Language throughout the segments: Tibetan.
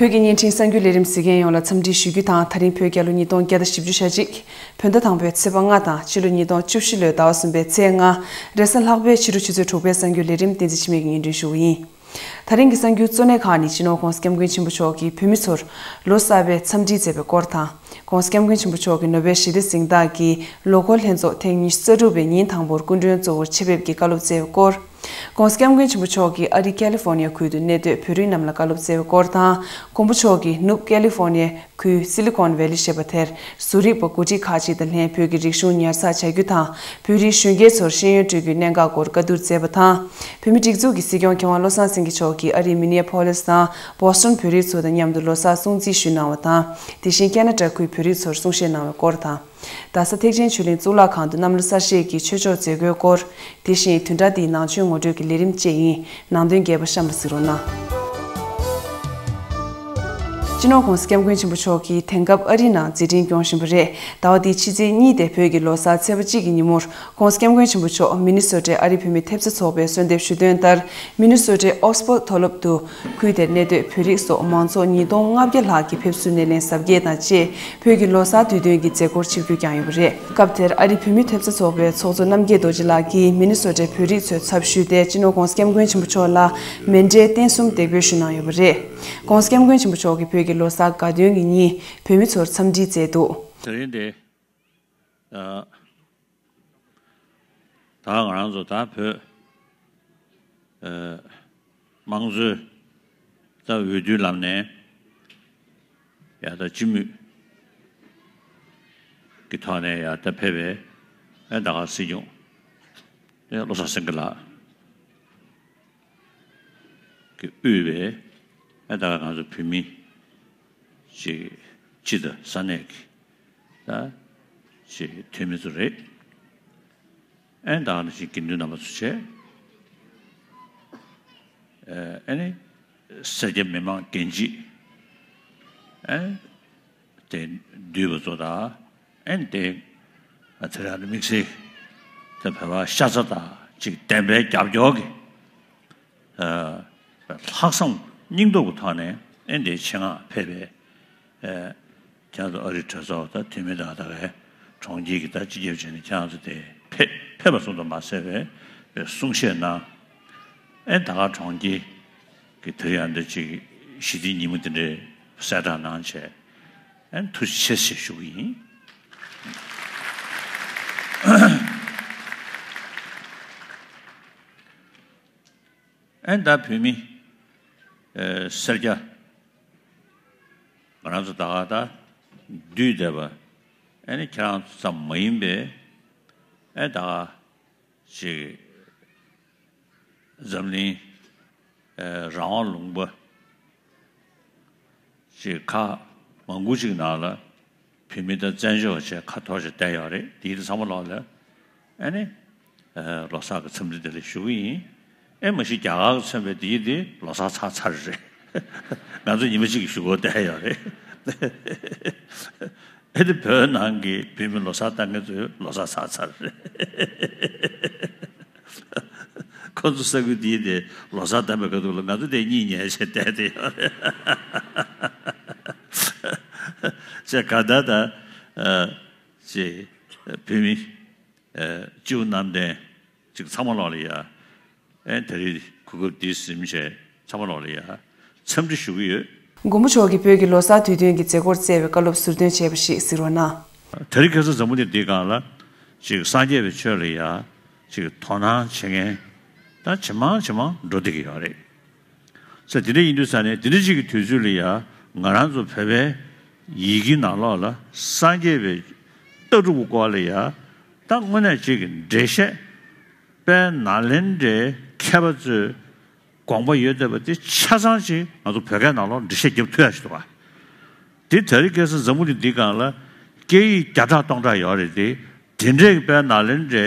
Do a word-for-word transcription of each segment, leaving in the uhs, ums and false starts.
བོད་ཀྱི་བརྙན་འཕྲིན་གསར་འགྱུར་ལས་རིམ་གཟིགས་མཁན་ཡོངས་ལ་འཚམས་འདྲི་ཞུ་རྒྱུ་དང་། ད་རིང་བོད་རྒྱལ་ལོ་ཉིས་སྟོང་བརྒྱ་དང་བཞི་བཅུ་ཞེ་གཅིག་བོད་ཟླ་དང་པོའི་ཚེས་པ་ལྔ་དང་ཕྱི་ལོ་ཉིས་སྟོང་བཅུ་བཞི་ལོའི་ཟླ་བ་གསུམ་པའི་ཚེས་ལྔ། རེས་གཟའ་ལྷག་པའི་ཕྱི་དྲོ་ཆུ་ཚོད་དྲུག་པའི་གསར་འགྱུར་ལས་རིམ་བསྟན་འཛིན་འཆི་མེད་ཀྱིས་སྙན་སྒྲོན་ཞུ་གི་ཡིན། ད་རིང་གི་གསར་འགྱུར་གཙོ་གནད་ཁག་ནི། སྤྱི་ནོར་༧གོང་ས་༧སྐྱབས་མགོན་ཆེན་པོ་མཆོག་གིས་བོད་མི་ཚོར་ལོ་གསར་པའི་འཚམས་འདྲི་མཛད་པའི་སྐོར་དང་། ༧གོང་ས་༧སྐྱབས་མགོན་ཆེན་པོ་མཆོག་གིས་ནོ་བེལ་ཞི་བདེ་གཟེངས་རྟགས་ཀྱི་ལོ་འཁོར་ལྷན་ཚོགས་ཐེངས་ཉི་ཤུ་རྩ་དྲུག་པའི་ཉིན་དང་པོར་སྐུ་མགྲོན་གཙོ་བོར་ཆེད་ཕེབས་ཀྱིས་བཀའ་སློབ་སྩལ་བའི་སྐོར། ༧གོང་ས་༧སྐྱབས་མགོན་ཆེན་པོ་མཆོག་གིས་ཨ་རིའི་ཀ་ལི་ཧྥོར་ནི་ཡ་ཁུལ་དུ་གནས་སྡོད་བོད་རིགས་རྣམས་ལ་བཀའ་སློབ་སྩལ་བའི་སྐོར་དང་། མགོན་པོ་མཆོག་གིས་ནུབ་ཀ་ལི་ཧྥོར་ནི་ཡ་ཁུལ་སི་ལི་ཀོན་ཝེ་ལི་ཞེས་པ་དེར་བཟོ་རིག་པ་འགོ་ཁྲིད་ཁག་ཅིག་དང་ལྷན་བོད་ཀྱི་རིག་གཞུང་ཉར་ཚགས་བྱ་རྒྱུ་དང་། བོད་རིགས་གཞོན་སྐྱེས་ཚོར་ཤེས་ཡོན་སྤྲོད་རྒྱུའི་གནད་འགག་སྐོར་བཀའ་བསྡུར་མཛད་པ་དང་། བོད་མིའི་སྒྲིག་འཛུགས་ཀྱི་སྲིད་སྐྱོང་མཁས་དབང་བློ་བཟང་སེང་གེ་མཆོག་གིས་ཨ་རིའི་མི་ནི་ཡ་ཕོ་ལིས་དང་བོ་སི་ཊོན་བོད་རིགས་ཚོ་དང་མཉམ་དུ་ལོ་གསར་སྲུང་བརྩི་ཞུས་གནང་བ་དང་། དེ་བཞིན་ཁེ་ན་ཌ་ཁུལ་བོད་རིགས་ཚོར་གསུང་བཤད་གནང་བའི་སྐོར་དང་། རྡ་ས་ཐེག་ཆེན་ཆོས་གླིང་གཙུག་ལག་ཁང་དུ་གནམ་ལོ་གསར་བཞད་ཀྱི་ཆོས་ཕྱོགས་མཛད་སྒོའི་སྐོར། དེ་བཞིན་བདུན་ཕྲག་འདིའི་ནང་ཆོས་ངོ་སྤྲོད་ཀྱི་ལས་རིམ་བཅས་ཡིན། ནང་དོན་རྒྱས་པ་གཤམ་ལ་གཟིགས་རོགས་གནང་། སྤྱི་ནོར་༧གོང་ས་༧སྐྱབས་མགོན་ཆེན་པོ་མཆོག་གིས་དེང་སྐབས་ཨ་རིའི་ནང་མཛད་འཕྲིན་སྐྱོང་བཞིན་པ་རེད། ཟླ་བ་འདིའི་ཕྱི་ཚེས་གཉིས་སྟེ་བོད་ཀྱི་ལོ་གསར་ཚེས་པ་གཅིག་གི་ཉིན་མོར་༧གོང་ས་༧སྐྱབས་མགོན་ཆེན་པོ་མཆོག་མི་ནི་སོ་ཊའི་ཨ་རི་བོད་མིའི་ཐེབས་རྩ་ཚོགས་པས་གསོལ་འདེབས་ཞུས་དོན་ལྟར། མི་ནི་སོ་ཊའི་ཨོ་སི་པོར་མཐོ་སློབ་ཏུ། ཁུལ་དེར་གནས་སྡོད་བོད་རིགས་སོགས་མང་ཚོགས་ཉིས་སྟོང་ལྔ་བརྒྱ་ལྷག་གིས་ཕེབས་བསུའི་སྣེ་ལེན་གཟབ་རྒྱས་དང་བཅས། བོད་ཀྱི་ལོ་གསར་དུས་སྟོན་གྱི་མཛད་སྒོར་ཆིབས་བསྒྱུར་བསྐྱངས་ཡོད་པ་རེད། སྐབས་དེར་ཨ་རིའི་བོད་མིའི་ཐེབས་རྩ་ཚོགས་པའི་ཚོགས་གཙོ་རྣམ་རྒྱལ་རྡོ་རྗེ་ལགས་ཀྱིས་མི་ནི་སོ་ཊའི་བོད་རིགས་ཚོའི་ཚབ་ཞུས་ཏེ། སྤྱི་ནོར་༧གོང་ས་༧སྐྱབས་མགོན་ཆེན་པོ་མཆོག་ལ་མཎྜལ་རྟེན་གསུམ་འདེགས་འབུལ་ཞུས་གནང་ཡོད་པ་རེད། ༧གོང་ས་༧སྐྱབས་མགོན་ཆེན་པོ་མཆོག་གིས་བོད་ཀྱི་ལོ་གསར་དགའ་སྟོན་གྱི་ཉིན་བོད་མི་ཚོར་འཚམས་འདྲི་མཛད་འདུག་དེ་རིང་འདི། ད་ད་ང་རང་ཚོ་ད་བོད། ཨ། དམངས་གཙོའི་ད་འོས་བསྡུའི་ལམ་ནས་ཡ་ད་སྤྱི་མོས་ཀྱི་ཐོག་ནས་ཡ་ད་ཕེབས་པའི་ཨ་ད་ག་སྲིད་སྐྱོང་ཨ་བློ་བཟང་སེང་གེ་ལགས་ཀྱིས་དབུས་པའི་ཨ་ད་ག་ང་ཚོ་བོད་མི་ཅིག་སྤྱི་དང་ས་གནས་ཀྱི་ད་ཅིག་འཐུས་མི་ཚོ་རེད། ཨན་ད་ནི་ཅིག་དགེ་འདུན་རྣམ་པ་ཚོ་བྱས། ཨ་ནི་སེར་སྐྱ་མི་མང་རྒན་བྱིས་ཨན་དེ་འདུས་པ་ཚོ་དང་ཨན་དེ་དེ་རང་དམིགས་བསལ་དེ་བོད་པ་ཤ་ཚ་དང་ཅིག་བདེན་པའི་རྒྱབ་སྐྱོར་གྱི་ལྷག་བསམ་སྙིང་སྟོབས་ཀྱི་ཐོག་ནས་ཨན་དེ་ཆེད་མངགས་ཕེབས་པའི། ཨེ། ཁྱེད་ཚོ་ཨ་རིའི་གྲོས་ཚོགས་དང་འཐུས་མི་དང་ད་གའི་གྲོང་ཁྱེར་གྱི་ད་སྤྱི་ཁྱབ་བྱས་ནས་ཁྱེད་ཚོ་དེ་ཕེབས་ཕེབས་པ་ཙམ་དུ་མ་ཟད་པའི་གསུང་བཤད་གནང་། ཨེ་ད་ག་གྲོང་ཁྱེར་གྱི་དེ་རིང་ཨ་འདྲ་ཅིག་ཞི་བདེའི་ཉིན་མོ་དེ་འདྲའི་གསལ་བསྒྲགས་གནང་བྱས་ཨེ་ཐུགས་རྗེ་ཆེ་ཞེས་ཞུ་གི་ཡིན། ཨེ་ད་བོད་མི་ཨེ་སེར་སྐྱ་ང་རང་ཚོ་ད་ག་ད་འདུས་བསྡད་པ་ཨེ་ནི་ཁྱེད་རང་ཚོ་ཙམ་མ་ཡིན་པའི་ཨེ་ད་ག་ཅིག་འཛམ་གླིང་ཨེ་རང་དབང་ལུང་པ་ཅིག་ཁག་མང་པོ་ཅིག་ནང་ལ་བོད་མི་དང་བཙན་བྱོལ་བ་བྱས་ཁ་འཐོར་བྱས་བསྡད་ཡོད་རེད། དེའི་ཚང་མ་ལོག་ལ་ཨེ་ནི། ལོ་གསར་གྱི་འཚམས་འདྲི་དེ་ལ་ཞུ་གི་ཡིན། ཨེ་མ་གཞི་རྒྱ་གར་གྱིས་མཚོན་པའི་དེའི་དེ་ལོ་གསར་ཚར་ཚར་རེད། ང་ཚོ་ཉི་མ་གཅིག་གི་གཞུག་གུ་བསྡད་ཡོད་རེད། ཨེ་དེ་བོད་ནང་གི་བོད་མི་ལོ་གསར་གཏོང་མཁན་ཚོའི་ལོ་གསར་ཚར་ཚར་རེད། ཁོ་ཚོ་ས་ཁུལ་དེའི་དེ་ལོ་གསར་གཏོང་པའི་སྐབས་དུས་ལ་ང་ཚོ་དེ་གཉིད་ཉལ་བྱས་བསྡད་དེ་ཡོད་རེད། ཅེས་ག་ད་ད་ཅེས་བོད་མི། ཨེ་སྤྱི་བོ་གནམ་བསྟན་ཅིག་ཚང་མ་ལོག་ལ་ཡ། ཨེ་དེ་རིང་གོ་སྐབས་འདི་ཟིན་བྱས་ཚང་མ་ལོག་ལ་ཡ། འཚམས་འདྲི་ཞུ་གི་ཡོད། མགོན་པོ་མཆོག་གིས་བོད་ཀྱི་ལོ་གསར་དུས་སྟོན་གྱི་མཛད་སྒོར་བསྩལ་བའི་བཀའ་སློབ་ཟུར་འདོན་བྱས་པ་ཞིག་གཟིགས་རོགས་གནང་། དེ་རིང་ཁ་སང་འཛམ་བུ་གླིང་འདིའི་སྒང་ལ་ཅིག་སངས་རྒྱས་པའི་ཆོས་ལ་ཡ་ཅིག་དོ་སྣང་བྱེད་མཁན་ད་ཇེ་མང་ཇེ་མང་འགྲོ་བསྡད་ཀྱི་ཡོད་རེད། ས་དེ་འདྲ་ཡིན་དུས་ས་ནས་དེ་འདྲ་ཅིག་གི་དུས་ཚོད་ལ་ཡ་ང་རང་ཚོ་བོད་པའི་ཡི་གེ་ནང་ལོགས་ལ་སངས་རྒྱས་པའི་ལྟ་གྲུབ་སྐོར་ལ་ཡ་ད་དངོས་གནས་ཅིག་གི་འགྲེལ་བཤད་དཔལ་ནཱ་ལེནྡྲའི་མཁས་པ་ཚོའི་དགོངས་པ་ཡོད་བསྡད་པ་དེ་ཆ་ཚང་ཅིག་ང་ཚོ་བོད་སྐད་ནང་ལོགས་འགྲེལ་བཤད་རྒྱབ་ཐུབ་ཡ་ཞིག་འདུག་ག་དེ་དེ་རིང་ཁ་སང་འཛམ་བུ་གླིང་འདིའི་སྒང་ལ་སྐད་ཡིག་བརྒྱ་ཕྲག་སྟོང་ཕྲག་ཡོད་རེད་དེ། དེ་འདྲའི་དཔལ་ནཱ་ལེནྡྲའི་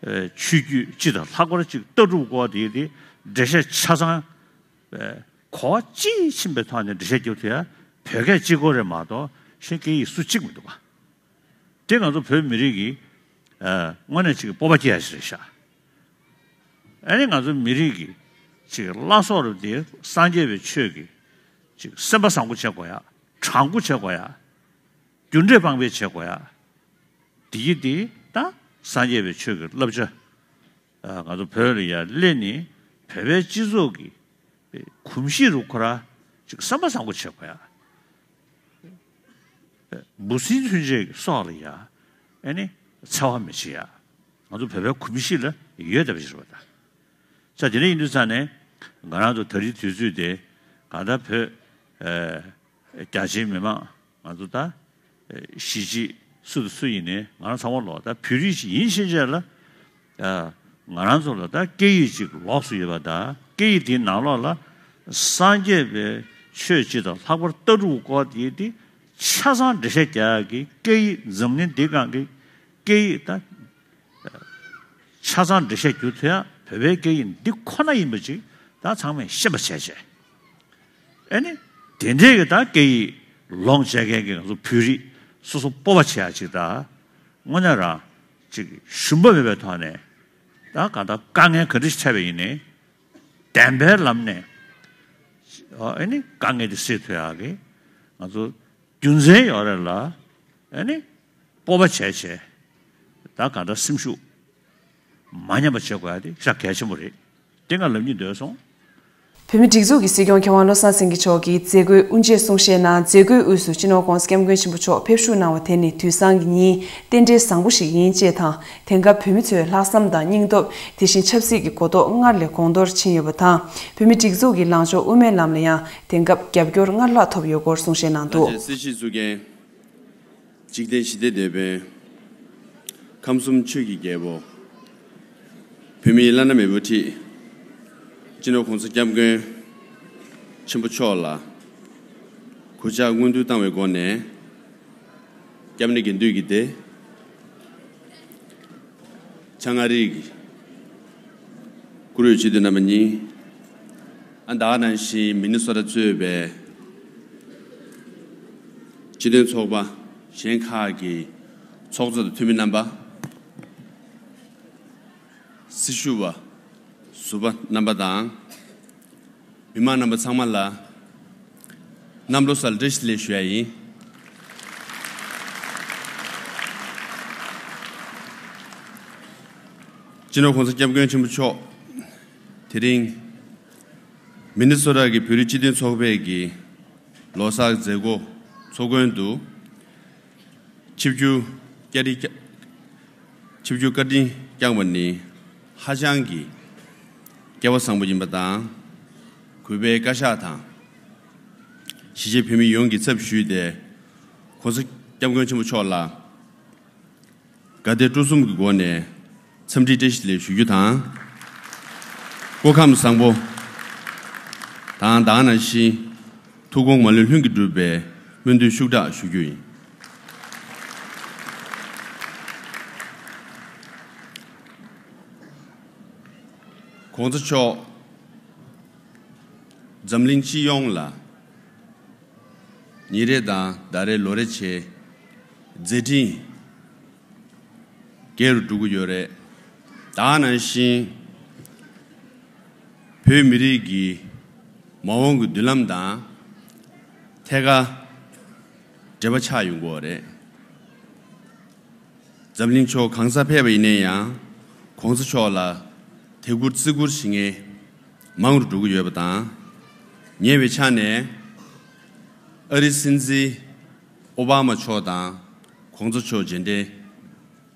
ཆོས་བརྒྱུད་སྤྱི་དང་ལྷག་པར་ཅིག་ལྟ་གྲུབ་སྐོར་དེ་དེ་འགྲེལ་བཤད་ཆ་ཚང་གོ་བ་གཅིག་ཕྱིན་པའི་ཐོག་ནས་འགྲེལ་བཤད་རྒྱབ་ཐུབ་ཡ་བོད་སྐད་གཅིག་པོ་རེད་མ་གཏོགས་གཞན་སྐད་ཡིག་སུ་གཅིག་མི་འདུག་ག་དེ་ང་ཚོ་བོད་མི་རིགས་ཀྱི་དངོས་གནས་ཅིག་གི་སྤོབས་པ་སྐྱེ་ཡ་ཞིག་རེད་ཤག་ཨ་ནི་ང་ཚོ་མི་རིགས་ཀྱི་ཅིག་བླ་སྲོག་རུ་དེ་སངས་རྒྱས་པའི་ཆོས་ཀྱི་ ཅིག་སེམས་པ་བཟང་པོ་བྱེད་དགོས་ཡ། དྲང་པོ་བྱེད་དགོས་ཡ། རྒྱུ་འབྲས་དཔང་པོ་བྱེད་དགོས་ཡ། དེ་གི་དེ་ད་སངས་རྒྱས་པའི་ཆོས་ཀྱི་བསླབ་བྱ། ཨ། ང་ཚོ་བོད་ལ་ཡར་སླེབས་ནས་བོད་པའི་སྤྱི་ཚོགས་ཀྱི་གོམས་གཤིས་རུ་ཁོ་ར་ཅིག་སེམས་པ་བཟང་པོ་བྱེད་དགོས་ཡ། འབུ་སྲིན་ཚུན་ཆད་ཀྱི་སྲོག་ལ་ཡ་ཨེ་ནི་འཚེ་བ་མི་བྱེད་ཡ། ང་ཚོ་བོད་པའི་གོམས་གཤིས་ལ་ཡོད་བསྡད་པ་ཞིག་རེད་པ་ད། ས་དེ་འདྲ་ཡིན་དུས་ཙང་ནས་ང་རང་ཚོ་ད་རེས་དུས་ཚོད་དེ་གང་ལྟར་བོད་ཨེ་རྒྱ་ཆེའི་མི་མང་ང་ཚོ་ད་ཨེ་གཞིས་བྱེས་སུ་དང་སུ་ཡིན་ནའི་ང་རང་ཚང་མ་ལོག་ད་བོད་རིགས་ཤིག་ཡིན་ཕྱིན་ཆད་ལ། ཨ། ང་རང་ཚོ་ལ་ད་སྐད་ཡིག་ཅིག་ལོགས་སུ་ཡོད་པ་དང་། སྐད་ཡིག་དེའི་ནང་ལོགས་ལ་སངས་རྒྱས་པའི་ཆོས་སྤྱི་དང་ལྷག་པར་ལྟ་གྲུབ་སྐོར་དེ་དེ་ཆ་ཚང་འགྲེལ་བཤད་རྒྱག་ཡག་གི་སྐད་ཡིག་འཛམ་གླིང་འདིའི་སྒང་གི་སྐད་ཡིག་ད་ཆ་ཚང་འགྲེལ་བཤད་རྒྱུ་ཐོན་ཡག་བོད་པའི་སྐད་ཡིག་འདི་ཁོ་ན་ཡིན་པ་ཅིག་ད་ཚང་མས་ཤེས་པ་བྱས་བྱས། ཨེ་ནི་དེ་འདྲའི་གི་ད་སྐད་ཡིག་ལོངས་སྤྱད་མཁན་གྱི་ང་ཚོ་བོད་རིགས་སོ་སོ་སྤོབས་པ་བྱེད་ཡག་ཅིག་ད་དངོས་གནས་རང་ཅིག་ཞུམ་པ་མེད་པའི་ཐོག་ནས་ད་གང་ལྟར་དཀའ་ངལ་ག་འདྲ་ཞིག་འཕྲད་པ་ཡིན་ནའི་བདེན་པའི་ལམ་ནས་ཨེ་ནི་དཀའ་ངལ་དེ་སེལ་ཐུབ་ཡག་གི་ང་ཚོ་རྒྱུ་མཚན་ཡོད་རེད་ལ། ཨེ་ནི་སྤོབས་པ་བྱས་བྱས་ད་གང་ལྟར་སེམས་ཤུགས་མ་ཉམས་པ་བྱེད་དགོས་ཡ་དེ་ཤ་གལ་ཆེན་པོ་རེད། དེ་ང་ལབ་སྙིང་འདོད་སོང་། བོད་མིའི་སྒྲིག་འཛུགས་ཀྱི་སྲིད་སྐྱོང་མཁས་དབང་བློ་བཟང་སེང་གེ་མཆོག་གིས་མཛད་སྒོའི་དབུ་འབྱེད་གསུང་བཤད་ནང་། མཛད་སྒོའི་དབུས་སུ་སྤྱི་ནོར་༸གོང་ས་༸སྐྱབས་མགོན་ཆེན་པོ་མཆོག་ཕེབས་བཞུགས་གནང་བ་དེ་ནི་དུས་བཟང་གི་ཉིན་རྟེན་འབྲེལ་བཟང་པོ་ཞིག་ཡིན་ཅེས་དང་། དེང་སྐབས་བོད་མི་ཚོས་ལྷག་བསམ་དང་སྙིང་སྟོབས། དེ་བཞིན་ཆབ་སྲིད་ཀྱི་གོ་རྟོགས་སྔར་ལས་གོང་མཐོར་ཕྱིན་ཡོད་པ་དང་། བོད་མིའི་སྒྲིག་འཛུགས་ཀྱི་ལངས་ཕྱོགས་དབུ་མའི་ལམ་ལ་ཡང་དེང་སྐབས་རྒྱབ་སྐྱོར་སྔར་ལྷག་ཐོབ་ཡོད་སྐོར་གསུང་བཤད་གནང་འདུག། ད་ཆ་སྲིད་སྤྱི་འཛུགས་མཁན། འཇིག་རྟེན་ཞི་བདེའི་དེད་དཔོན། ཁམས་གསུམ་ཆོས་ཀྱི་རྒྱལ་པོ། བོད་མིའི་བླ་ན་མེད་པའི་འཁྲི་ལྕེ་ནོར་༸གོང་ས་༸སྐྱབས་མགོན་ཆེན་པོ་མཆོག་ལ་གུས་ཕྱག་སྔོན་དུ་བཏང་བའི་སྒོ་ནས། སྐྱབས་གནས་དགེ་འདུན་གྱི་སྡེ། ཕྱག་མངའ་རིས་ཀྱི་བཀུར་འོས་སྤྱི་འཐུས་རྣམ་པ་གཉིས། ཨ། ད་ག་ནང་བཞིན་མི་ནི་སོ་ཊ་གཙོས་པའི་སྤྱི་མཐུན་ཚོགས་པ་གཞན་ཁག་གི་ཚོགས་གཙོ་དང་འཐུས་མི་རྣམ་པ། སྲི་ཞུ་བ་ཟུར་པ་རྣམ་པ་དང་། མི་མང་རྣམ་པ་ཚང་མ་ལ་གནམ་ལོ་གསར་བཀྲ་ཤིས་བདེ་ལེགས་ཞུ་ཡ་ཡིན། སྤྱི་ནོར་༸གོང་ས་༸སྐྱབས་མགོན་ཆེན་པོ་མཆོག་དེ་རིང་མི་ནི་སོ་ཊ་གི་བོད་རིགས་སྤྱི་མཐུན་ཚོགས་པའི་གི་ལོ་གསར་མཛད་སྒོ་ཚོགས་མགོན་དུ། ཆིབས་བསྒྱུར་བཀའ་དྲིན་བསྐྱངས། ཆིབས་བསྒྱུར་བཀའ་དྲིན་བསྐྱངས་པ་ནི་ཧ་ཅང་གི་སྐལ་བ་བཟང་པོ་ཡིན་པ་དང་། གུས་པའི་བཀའ་ཤག་དང་གཞིས་བྱེས་བོད་མི་ཡོངས་ཀྱི་ཚབ་ཞུས་ཏེ། ༸གོང་ས་༸སྐྱབས་མགོན་ཆེན་པོ་མཆོག་ལ་དགའ་དད་སྤྲོ་གསུམ་གྱི་སྒོ་ནས་འཚམས་འདྲི་བཀྲ་ཤིས་བདེ་ལེགས་ཞུ་རྒྱུ་དང་། སྐུ་ཁམས་བཟང་པོ་དང་། ད་ག་ནང་བཞིན་ཐུགས་དགོངས་མ་ལུས་ལྷུན་གྱིས་གྲུབ་པའི་སྨོན་འདུན་ཤུགས་དྲག་ཞུ་རྒྱུ་ཡིན། ༸གོང་ས་མཆོག་འཛམ་གླིང་སྤྱི་ཡོངས་ལ་ཉིན་རེ་དང་ཟླ་རེ་ལོ་རེ་བྱས་མཛད་འཕྲིན་རྒྱས་རུ་འགྲོ་གི་ཡོད་རེད། ད་ག་ནང་བཞིན་བོད་མི་རིགས་ཀྱི་མ་འོངས་ཀྱི་མདུན་ལམ་དང་ཐད་ཀར་འབྲེལ་བ་ཆགས་ཡོང་གི་ཡོད་རེད། འཛམ་གླིང་ཕྱོགས་གང་སར་ཕེབས་པ་ཡིན་ན་ཡང་། ༸གོང་ས་མཆོག་ལ་དད་བཀུར་བརྩི་བཀུར་བྱེད་མཁན་མང་རུ་འགྲོ་གི་ཡོད་པ་དང་། ཉེ་བའི་ཆར་ནས་ཨ་རིའི་སྲིད་འཛིན་ཨོ་བྷ་མ་མཆོག་དང་༸གོང་ས་མཆོག་མཇལ་འཕྲད་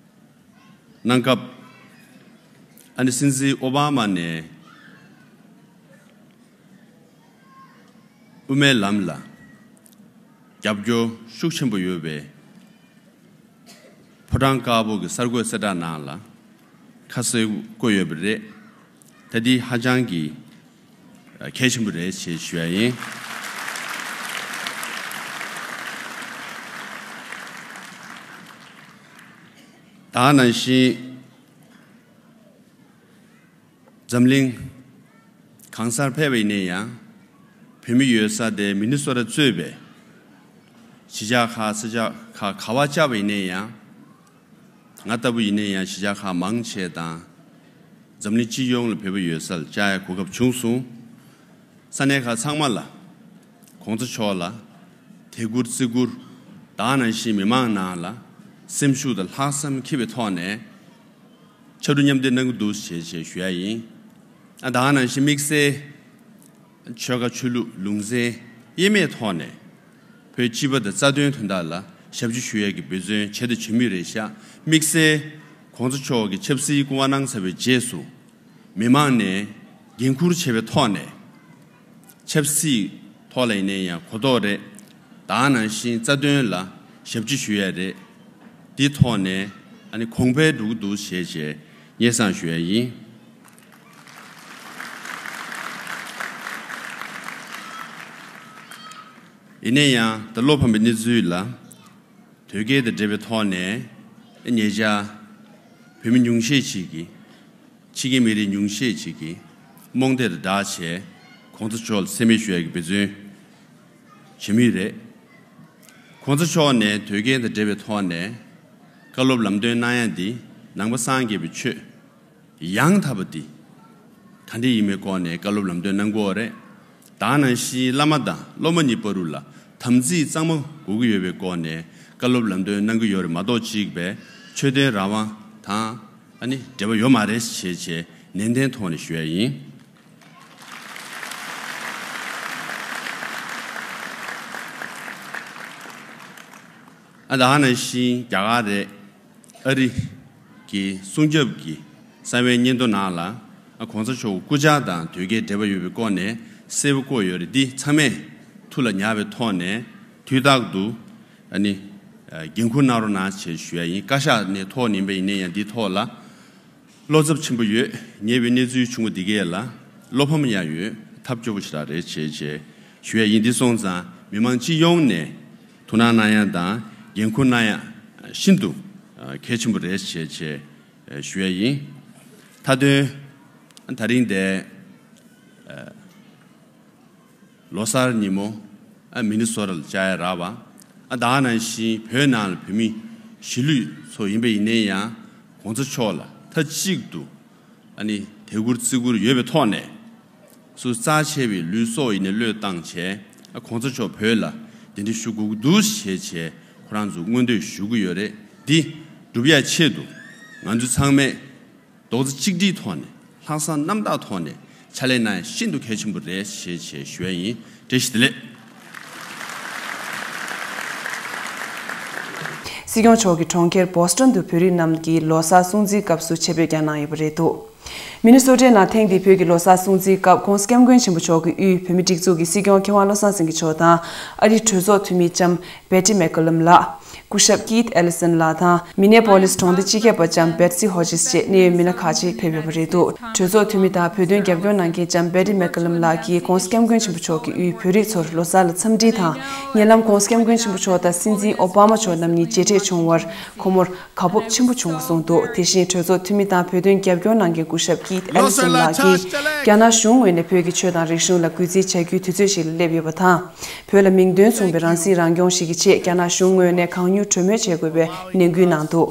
གནང་སྐབས། ཨ་ནི་སྲིད་འཛིན་ཨོ་བྷ་མ་ནས་དབུ་མའི་ལམ་ལ་རྒྱབ་སྐྱོར་ཤུགས་ཆེན་པོ་ཡོད་པའི་ཕོ་བྲང་དཀར་པོ་གི་གསར་འགོད་གསལ་བསྒྲགས་ནང་ལ་ཁ་གསལ་བཀོད་ཡོད་པ་རེད། ད་འདི་ཧ་ཅང་གི་གལ་ཆེན་པོ་རེད་ཅེས་ཞུ་ཡ་ཡིན། ད་ག་ནང་བཞིན། འཛམ་གླིང་གང་སར་ཕེབས་པ་ཡིན་ན་ཡང་། བོད་མི་ཡོད་ས་དེ་མི་ནི་སོ་ཊ་གཙོས་པའི་གཞིས་ཆགས་ཁག་ས་ཆ་ཁག་ག་པར་བཅར་བ་ཡིན་ན་ཡང་། ང་ལྟ་བུ་ཡིན་ན་ཡང་གཞིས་ཆགས་ཁག་མང་ཆེ་དང་། འཛམ་གླིང་སྤྱི་ཡོངས་ལ་བོད་པ་ཡོད་སར་བཅར་ཡ་གོ་སྐབས་བྱུང་སོང་། ས་གནས་ཁག་ཚང་མ་ལ་ གོང་ས་མཆོག་ལ་དད་བཀུར་བརྩི་བཀུར། ད་ག་ནང་བཞིན་མི་མང་ནང་ལ་སེམས་ཤུགས་དང་ལྷག་བསམ་འཁྱེར་བའི་ཐོག་ནས་ཕྱར་གྲུ་མཉམ་འདེགས་གནང་གི་འདུག་ཞེས་ཞེས་ཞུ་ཡ་ཡིན། ཨ་ད་ག་ནང་བཞིན་དམིགས་བསལ་ཆོལ་ཁ་ཆོས་ལུགས་ལུང་ཚན་དབྱེ་མེད་ཐོག་ནས་བོད་སྤྱི་པ་དང་རྩ་དོན་དོན་དག་ལ་ཞབས་ཕྱི་ཞུ་ཡ་གི་འབད་བརྩོན་བྱས་དང་བྱེད་མུས་རེད་ཤག་དམིགས་བསལ་གོང་ས་མཆོག་གི་ཆབ་སྲིད་སྐུ་དབང་གནང་ཚར་བའི་རྗེས་སུ། མི་མང་ནས་འགན་འཁུར་བྱས་པའི་ཐོག་ནས། ཆབ་སྲིད་ཐོག་ལ་ཡིན་ན་ཡང་གོ་རྟོགས་རེད། ད་ག་ནང་བཞིན་རྩ་དོན་ལ་ཞབས་ཕྱི་ཞུ་ཡ་རེད། འདི་ཐོག་ནས་ཨ་ནི་གོང་འཕེལ་འགྲོ་གི་འདུག་ཞེས་བྱས་སྙན་སེང་ཞུ་ཡ་ཡིན། ཡིན་ན་ཡང་ད་བློ་ཕམ་པའི་གནས་ཚུལ་ལ། དོལ་རྒྱལ་དང་འབྲེལ་བའི་ཐོག་ནས་ཉེ་ཆར་བོད་མི་ཉུང་ཤས་ཤིག་གིས། ཕྱི་རྒྱལ་མི་རིགས་ཉུང་ཤས་ཤིག་གིས་རྨོངས་དད་དང་སྦྲགས་བྱས་གོང་ས་མཆོག་ལ་སེམས་ཁྲལ་ཞུ་ཡ་གི་འབད་བརྩོན་བྱེད་མུས་རེད། གོང་ས་མཆོག་ནས་དོལ་རྒྱལ་དང་འབྲེལ་བའི་ཐོག་ནས་བཀའ་སློབ་ལམ་སྟོན་གནང་ཡ་འདི་ནང་པ་སངས་རྒྱས་པའི་ཆོས་ཡང་དག་པ་འདི་ག་འདྲ་ཡིན་མིན་སྐོར་ནས་བཀའ་སློབ་ལམ་སྟོན་གནང་གི་ཡོད་རེད། ད་ག་ནང་བཞིན་བླ་མ་དང་སློབ་མ་གཉིས་བར་དུ་ལ་དམ་ཚིག་གཙང་མ་དགོས་ཀྱི་ཡོད་པའི་སྐོར་ནས་བཀའ་སློབ་ལམ་སྟོན་གནང་གི་ཡོད་རེད་མ་གཏོགས་གཅིག་པའི་ཆོས་དད་རང་དབང་དང་ཨ་ནི་འབྲེལ་བ་ཡོད་མ་རེད་ཞེས་བྱས་ནན་ཏན་ཐོག་ནས་ཞུ་ཡ་ཡིན། ཨ་ད་ག་ནང་བཞིན་རྒྱ་གར་རེད། ཨ་རི་གི་སྲུང་སྐྱོབ་ཀྱི་གསང་བའི་སྙན་ཐོ་ནང་ལ་ཨ་གོང་ས་མཆོག་སྐུ་བཅར་དང་དོལ་རྒྱལ་འབྲེལ་བ་ཡོད་པའི་སྐོར་ནས་གསལ་པོ་བཀོད་ཡོད་རེད། འདི་ཚང་མས་ཐུགས་ལ་ཉར་བའི་ཐོག་ནས་དུས་རྟག་ཏུ་ཨ་ནི་འགན་འཁུར་གནང་རོགས་གནང་ཞེས་ཞུ་ཡ་ཡིན། བཀའ་ཤག་ནས་ཐོག་ནས་ཡིན་པ་ཡིན་ན་ཡང་འདི་ཐོག་ལ་བློ་འཚབ་ཆེན་པོ་ཡོད། ཉེ་བའི་གནས་ཚུལ་བྱུང་བ་འདི་གས་ལ་བློ་ཕམ་ཡང་ཡོད། ཐབས་སྐྱོ་པོ་ཞིག་རང་རེད་ཞེས་ཞེས་ཞུ་ཡ་ཡིན། འདི་སོང་ཙང་མི་མང་སྤྱི་ཡོངས་ནས་ཐུགས་སྣང་གནང་ཡ་དང་འགན་འཁུར་གནང་ཡ་ཤིན་ཏུ་གལ་ཆེན་པོ་རེད་ཞེས་ཞེས་ཞུ་ཡ་ཡིན། མཐའ་དོན་ད་རིང་དེ། ལོ་གསར་ཉིན་མོ་ཨ་མི་ནི་སོ་ཊ་ལ་བཅར་ཡ་རག་པ། ཨ་ད་ག་ནང་བཞིན་བོད་ནང་ལ་བོད་མི་གཞིས་ལུས་ཚོ་ཡིན་པ་ཡིན་ན་ཡང་གོང་ས་མཆོག་ལ་མཐའ་གཅིག་ཏུ་ཨ་ནི་དད་བཀུར་བརྩི་བཀུར་ཡོད་པའི་ཐོག་ནས་སུ་རྩ་ཆེ་བའི་ལུས་སྲོག་ཡིན་ནའི་བློས་བཏང་བྱས་ཨ་གོང་ས་མཆོག་བོད་ལ་གདན་འདྲེན་ཞུ་དགོས་ཀྱི་འདུག་ཞེས་བྱས་ཁོ་རང་ཚོ་མངོན་འདོད་ཞུ་གི་ཡོད་རེད། འདི་སྒྲུབ་ཡ་ཆེད་དུ་ང་ཚོ་ཚང་མས། རྡོག་རྩ་གཅིག་སྒྲིལ་ཐོག་ནས་ལྷག་བསམ་རྣམ་དག་ཐོག་ནས་ཕྱག་ལས་གནང་ཡ་ཤིན་ཏུ་གལ་ཆེན་པོ་རེད་ཞེས་ཞེས་ཞུ་ཡ་ཡིན། བཀྲ་ཤིས་བདེ་ལེགས། སྲིད་སྐྱོང་མཆོག་གིས་གྲོང་ཁྱེར་བོ་སི་ཊོན་དུ་བོད་རིགས་རྣམས་ཀྱི་ལོ་གསར་སྲུང་བརྩིའི་སྐབས་སུ་ཆེད་ཕེབས་ཀྱང་གནང་ཡོད་པ་རེད་འདུག་མི་ནི་སོ་ཊའི་ནང་ཐེངས་འདིའི་བོད་ཀྱི་ལོ་གསར་སྲུང་བརྩིའི་སྐབས་༸གོང་ས་༸སྐྱབས་མགོན་ཆེན་པོ་མཆོག་གི་དབུས་བོད་མིའི་སྒྲིག་འཛུགས་ཀྱི་སྲིད་སྐྱོང་མཁས་དབང་བློ་བཟང་སེང་གེ་མཆོག་དང་ཨ་རིའི་གྲོས་ཚོགས་འཐུས་མི་ལྕམ་བེ་ཊི་མེག་ཀ་ལམ་ལགས། སྐུ་ཞབས་ཀིད་ཨེ་ལི་སན་ལགས་དང་མི་ནེ་པོ་ལིས་གྲོང་སྡེ་སྤྱི་ཁྱབ་པ་ལྕམ་བེ་ཊི་སི་ཧོ་ཇིས་བཅས་གནད་ཡོད་མི་སྣ་ཁག་ཅིག་ཕེབས་ཡོད་པ་རེད་འདུག་གྲོས་ཚོགས་འཐུས་མི་དང་བོད་དོན་རྒྱབ་སྐྱོར་གནང་མཁན་ལྕམ་བེ་ཊི་མེག་ཀ་ལམ་ལགས་ཀྱིས་༸གོང་ས་༸སྐྱབས་མགོན་ཆེན་པོ་མཆོག་གི་དབུས་བོད་རིགས་ཚོར་ལོ་གསར་ལ་འཚམས་འདྲི་དང་། ཉེ་ལམ་༸གོང་ས་༸སྐྱབས་མགོན་ཆེན་པོ་མཆོག་དང་སྲིད་འཛིན་ཨོ་བྷ་མ་མཆོག་རྣམ་གཉིས་མཇལ་འཕྲད་བྱུང་བར་ཁོ་མོར་དགའ་སྤོབས་ཆེན་པོ་བྱུང་བ་གསུངས་འདུག་དེ་བཞིན་གྲོས་ཚོགས་འཐུས་མི་དང་བོད་དོན་རྒྱབ་སྐྱོར་གནང་མཁན་སྐུ་ཞབས་ཀིད་ཨེ་ལི་སན་ལགས་ཀྱིས་རྒྱ་ནག་གཞུང་ངོས་ནས་བོད་ཀྱི་ཆོས་དང་རིག་གཞུང་ལ་གུས་བརྩི་བྱ་རྒྱུའི་དུས་ཚོད་ཞིག་ལ་སླེབས་ཡོད་པ་དང་། བོད་ལ་མིང་དོན་མཚུངས་པའི་རང་སྲིད་རང་སྐྱོང་ཞིག་གི་ཆེད་རྒྱ་ནག་གཞུང་ངོས་ནས་གང་མྱུར་གྲོས་མོལ་བྱེད་དགོས་པའི་ནན་སྐུལ་གནང་འདུག་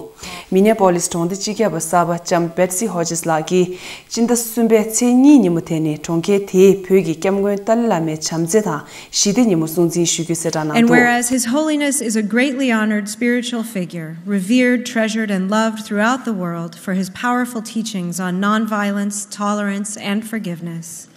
མི་ནེ་པོ་ལིས་གྲོང་སྡེ་སྤྱི་ཁྱབ་པ་གསར་པ་ལྕམ་བེ་ཊི་སི་ཧོ་ཇིས་ལགས་ཀྱིས་སྤྱི་ཟླ་གསུམ་པའི་ཚེས་གཉིས་ཉིན་མོ་དེ་ནི་གྲོང་ཁྱེར་དེའི་བོད་ཀྱི་སྐྱབས་མགོན་ཏཱ་ལའི་བླ་མའི་བྱམས་བརྩེ་དང་ཞི་བདེ་ཉིན་མོ་སྲུང་བརྩི་ཞུ་རྒྱུ་གསལ་བསྒྲགས་གནང་And འདུག whereas His Holiness is a greatly honored spiritual figure, revered, treasured, and loved throughout the world for his powerful teachings on nonviolence, tolerance, and forgiveness.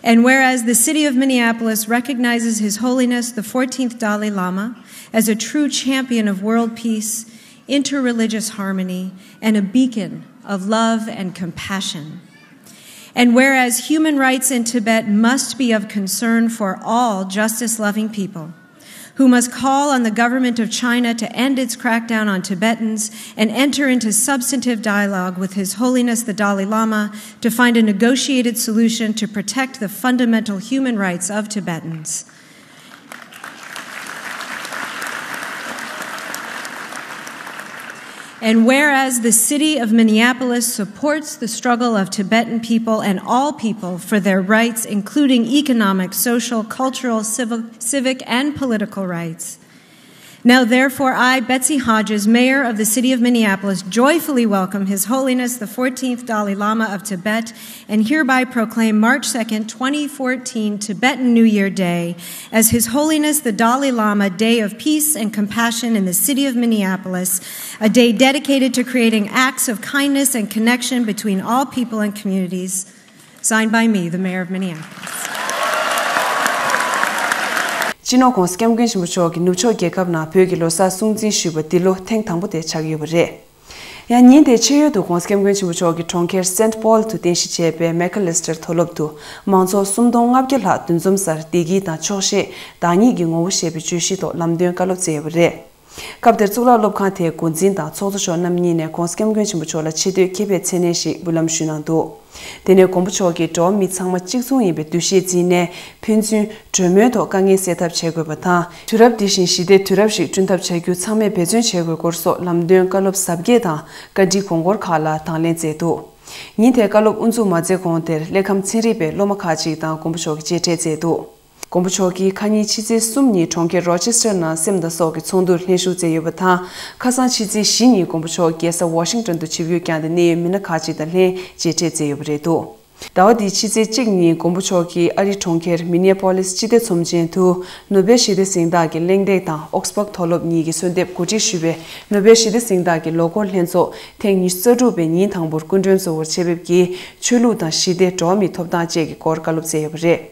And whereas the city of Minneapolis recognizes His Holiness the fourteenth Dalai Lama as a true champion of world peace, interreligious harmony, and a beacon of love and compassion. And whereas human rights in Tibet must be of concern for all justice-loving people, who must call on the government of China to end its crackdown on Tibetans and enter into substantive dialogue with His Holiness the Dalai Lama to find a negotiated solution to protect the fundamental human rights of Tibetans. And whereas the city of Minneapolis supports the struggle of Tibetan people and all people for their rights, including economic, social, cultural, civil, civic, and political rights, Now, therefore, I, Betsy Hodges, Mayor of the City of Minneapolis, joyfully welcome His Holiness the fourteenth Dalai Lama of Tibet and hereby proclaim March second, twenty fourteen Tibetan New Year Day as His Holiness the Dalai Lama Day of Peace and Compassion in the City of Minneapolis, a day dedicated to creating acts of kindness and connection between all people and communities. Signed by me, the Mayor of Minneapolis. སྤྱི་ནོར་༧གོང་ས་༧སྐྱབས་མགོན་ཆེན་པོ་མཆོག་གིས་ནུབ་ཕྱོགས་རྒྱལ་ཁབ་ནང་བོད་ཀྱི་ལོ་གསར་སྲུང་བརྩི་ཞུས་པ་འདི་ལོ་ཐེངས་དང་པོ་དེ་ཆགས་ཀྱི་ཡོད་པ་རེད། ཡང་ཉིན་དེའི་ཕྱེད་ཡོལ་དུ་༧གོང་ས་༧སྐྱབས་མགོན་ཆེན་པོ་མཆོག་གིས་གྲོང་ཁྱེར་སེན་ཊི་པོལ་དུ་རྟེན་གཞི་བྱས་པའི་མེ་ཁ་ལེ་སི་ཊར་མཐོ་སློབ་ཏུ་མང་ཚོགས་སུམ་སྟོང་ལྔ་བརྒྱ་ལྷག་འདུ་འཛོམས་སར་བདེ་སྐྱིད་དང་ཆོག་ཤེས། བདག་ཉིད་ཀྱི་ངོ་བོ་ཞེས་པའི་བརྗོད་གཞིའི་ཐོག་ལམ་སྟོན་བཀའ་སློབ་སྩལ་ཡོད་པ་རེད། སྐབས་དེར་གཙུག་ལག་སློབ་ཁང་དེའི་འགོ་འཛིན་དང་ཚོགས་གཙོ་མཆོག་རྣམ་གཉིས་ནས་༧གོང་ས་༧སྐྱབས་མགོན་ཆེན་པོ་མཆོག་ལ་ཆེ་བསྟོད་འཁྱེར་བའི་མཚན་སྙན་ཞིག་འབུལ་ལམ་ཞུས་གནང་འདུག་དེ་ནས་མགོན་པོ་མཆོག་གིས་འགྲོ་བ་མི་ཚང་མ་གཅིག་མཚུངས་ཡིན་པའི་འདུ་ཤེས་འཛིན་ནས་ཕན་ཚུན་གྲོས་མོལ་ཐོག་དཀའ་ངལ་སེལ་ཐབས་བྱེད་དགོས་པ་དང་། དུས་རབས་འདི་བཞིན་ཞི་བདེ་དུས་རབས་ཤིག་བསྐྲུན་ཐབས་བྱ་རྒྱུ་ཚང་མས་འབད་བརྩོན་བྱེད་དགོས་སྐོར་སོགས་ལམ་སྟོན་བཀའ་སློབ་གཟབ་རྒྱས་དང་བཀའ་འདྲི་དགོངས་སྐོར་ཁག་ལ་དང་ལེན་མཛད་འདུག་ཉིན་དེའི་བཀའ་སློབ་དབུ་འཛུགས་མ་མཛད་གོང་དེར་སླེ་ཁམས་ཚན་རིག་པའི་སློབ་མ་ཁག་ཅིག་དང་མགོན་པོ་མཆོག་གིས་མཇལ་འཕྲད་མཛད་འདུག་མགོན་པོ་མཆོག་གིས་ཁ་ཉིན་ཕྱི་ཚེས་གསུམ་ཉིན་གྲོང་ཁྱེར་རོ་ཆེ་སི་ཊར་ནང་སེམས་དང་སྲོག་གི་ཚོགས་འདུར་ལྷན་ཞུགས་མཛད་ཡོད་པ་དང་། ཁ་སང་ཕྱི་ཚེས་བཞི་ཉིན་མགོན་པོ་མཆོག་རྒྱལ་ས་ཝ་ཤིང་ཊོན་དུ་ཆིབས་བསྒྱུར་བསྐྱངས་ཏེ་གནད་ཡོད་མི་སྣ་ཁག་ཅིག་དང་ལྷན་མཇལ་འཕྲད་མཛད་ཡོད་པ་རེད་འདུག་ཟླ་བ་འདིའི་ཕྱི་ཚེས་གཅིག་ཉིན་མགོན་པོ་མཆོག་གིས་ཨ་རིའི་གྲོང་ཁྱེར་མི་ནེ་པོ་ལིས་སྤྱི་བདེ་ཚོམས་ཆེན་དུ་ནོ་བེལ་ཞི་བདེ་གཟེངས་རྟགས་ཀྱི་གླེང་སྟེགས་དང་ཨོག་སི་ཕོར་ཌི་མཐོ་སློབ་གཉིས་ཀྱི་གསོལ་འདེབས་གོ་སྒྲིག་ཞུས་པའི་ནོ་བེལ་ཞི་བདེ་གཟེངས་རྟགས་ཀྱི་ལོ་འཁོར་ལྷན་ཚོགས་ཐེངས་ཉི་ཤུ་རྩ་དྲུག་པའི་ཉིན་དང་པོར་སྐུ་མགྲོན་གཙོ་བོར་ཆེད་ཕེབས་ཀྱིས་ཆོས་ལུགས་དང་ཞི་བདེ། འགྲོ་བ་མིའི་ཐོབ་ཐང་བཅས་ཀྱི་སྐོར་བཀའ་སློབ་སྩལ་ཡོད་པ་རེད།